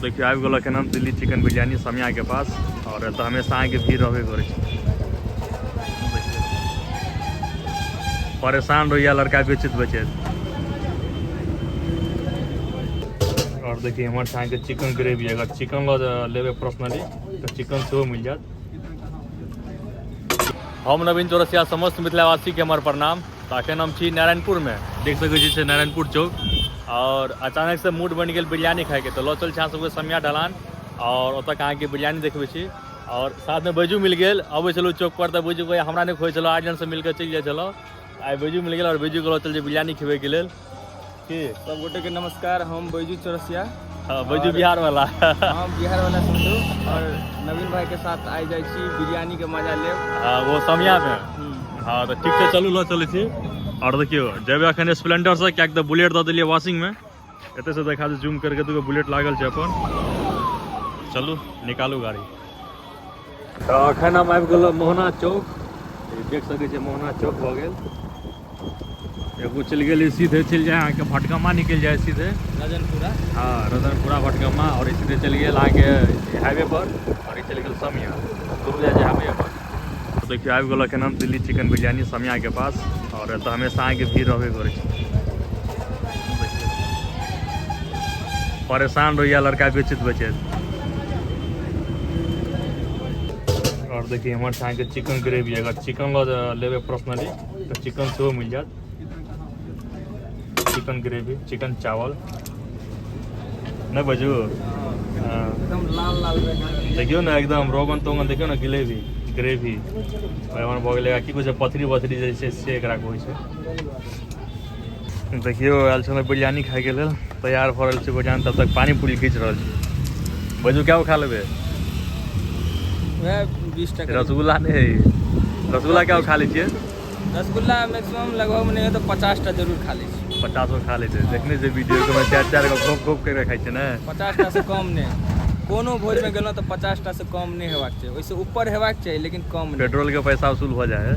देखियौ आबि गेल एखन हम दिल्ली चिकन बिरयानी समियाके पास और एतऽ हमेशा अहाँके भीड़ रहबे करै छै। परेशान रहैया लड़का बेचैत बेचैत। और देखियौ एम्हर छै अहाँके चिकन ग्रेवी, अगर चिकन लऽ लेबै पर्सनली तऽ चिकन सेहो मिल जायत। हम नवीन चौरसिया, समस्त मिथिलावासीके हमर प्रणाम। तऽ अखन हम छी नारायणपुरमे, देख सकै छी नारायणपुर चौक। और अचानक से मूड बनि गेल बिरयानी खाइके, तऽ लऽ चल छी अहाँ सबके समिया ढलान और ओतऽ अहाँके बिरयानी देखबै छी। और साथमे बैजू मिल गेल, अबै छलहुँ चौक पर तऽ बैजू कहै हमरा नहि खोइ छलहुँ, आर्यन से मिलके चलि जाइ छलहुँ। आइ बैजू मिल गेल और बैजू के लऽ चल बिरयानी खेबैके लेल। की सब गोटे के नमस्कार, हम बैजू चौरसिया। हाँ, बैजू बिहार वाला। हम बिहार वाला समझू और नवीन भाई के साथ आइ जाइ छी बिरयानी के मजा लेब। हाँ, वो समिया में। हाँ तऽ ठीक छै, चलू लऽ चलै छी। और देखियौ जेबै अखन स्प्लेंडर से, कियाकि तऽ बुलेट दऽ देलियै वॉशिंग में। एतऽ से देखा दे जूम करके, दूगो बुलेट लागल छै अपन। चलू निकालू गाड़ी। तऽ अखन हम आबि गेलहुँ मोहना चौक, देख सकै छियै मोहना चौक भऽ गेल। एगो चलि गेल सीधे चलि जाय अहाँके भटगमा निकलि जाय सीधे रजनपुरा। हाँ रजनपुरा भटगमा, और सीधे चलि गेल अहाँके हाईवे पर और ई चलि गेल समिया, दुनू जाइ छै हाईवे पर। देखियौ आबि गेल एखन हम दिल्ली चिकन बिरयानी समियाके पास और एतऽ हमेशा अहाँके भीड़ रहबे करै छै। परेशान रहैया लड़का बेचैत बेचैत। और देखियौ एम्हर छै अहाँके चिकन ग्रेवी, अगर चिकन लऽ लेबै पर्सनली तऽ चिकन सेहो मिल जायत। चिकन ग्रेवी, चिकन चावल नहि बजू। हाँ। एकदम लाल लाल देखियौ ने, एकदम रोगन तोगन देखियौ ने, ग्रेवी ग्रेवी एम्हर भऽ गेलै। की कहै छै पथरी बथरी जे छै से एकरा कहै छै। देखियौ आयल छलहुँ बिरयानी खाइके लेल, तैयार भऽ रहल छै बिरयानी, तब तक पानी पूरी खींच रहल छी। बजू क्या खा लेबै? वएह 20 टका रसगुल्ला नहि है, रसगुल्ला क्या खा लै छियै? रसगुल्ला मैक्सिमम लगभग नहि तऽ 50 टा जरूर खा लै छी। 50 गो खा लै छै? देखने छै वीडियो के, चारि चारि गो घोप घोप करि खाइ छै ने। 50 टा से कम नहि, कोनो भोजमे गेलहुँ तऽ 50 टा से कम नहि हेबाक चाही, ओहिसँ ऊपर हेबाक चाही लेकिन कम नहि। पेट्रोल के पैसा वसूल हो जाए है।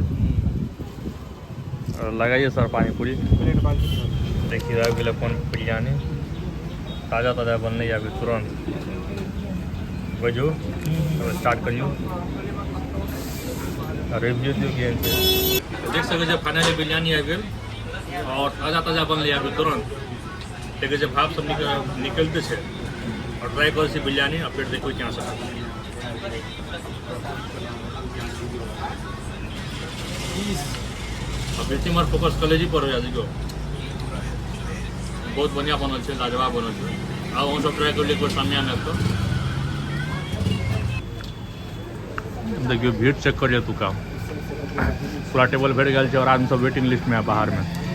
और लगाइए सर पानी पूरी। देखिए आबि गेल अपन बिरयानी, ताजा ताजा बनलै अभी तुरंत। बजू स्टार्ट करियौ, रिव्यू दियौ केहन छै। देख सकै छियै फाइनली बिरयानी आबि गेल और ताजा ताजा बनलै अभी तुरंत। देखै छियै भाप सब निकलिते छै। और ट्राई करै छी बिरयानी आ फेर देखबै छी अहाँ सबके। आ बेसी हमर फोकस कलेजी पर होइए। देखियौ बहुत बढ़िआँ बनल छै, लाजवाब बनल छै। आब अहूँ सब ट्राई करू एक बेर सामने आबि कऽ। देखियौ भीड़ चेक करियौ, तुका पूरा टेबल भेट गेल छै और आदमी सब वेटिंग लिस्ट में है बाहर में।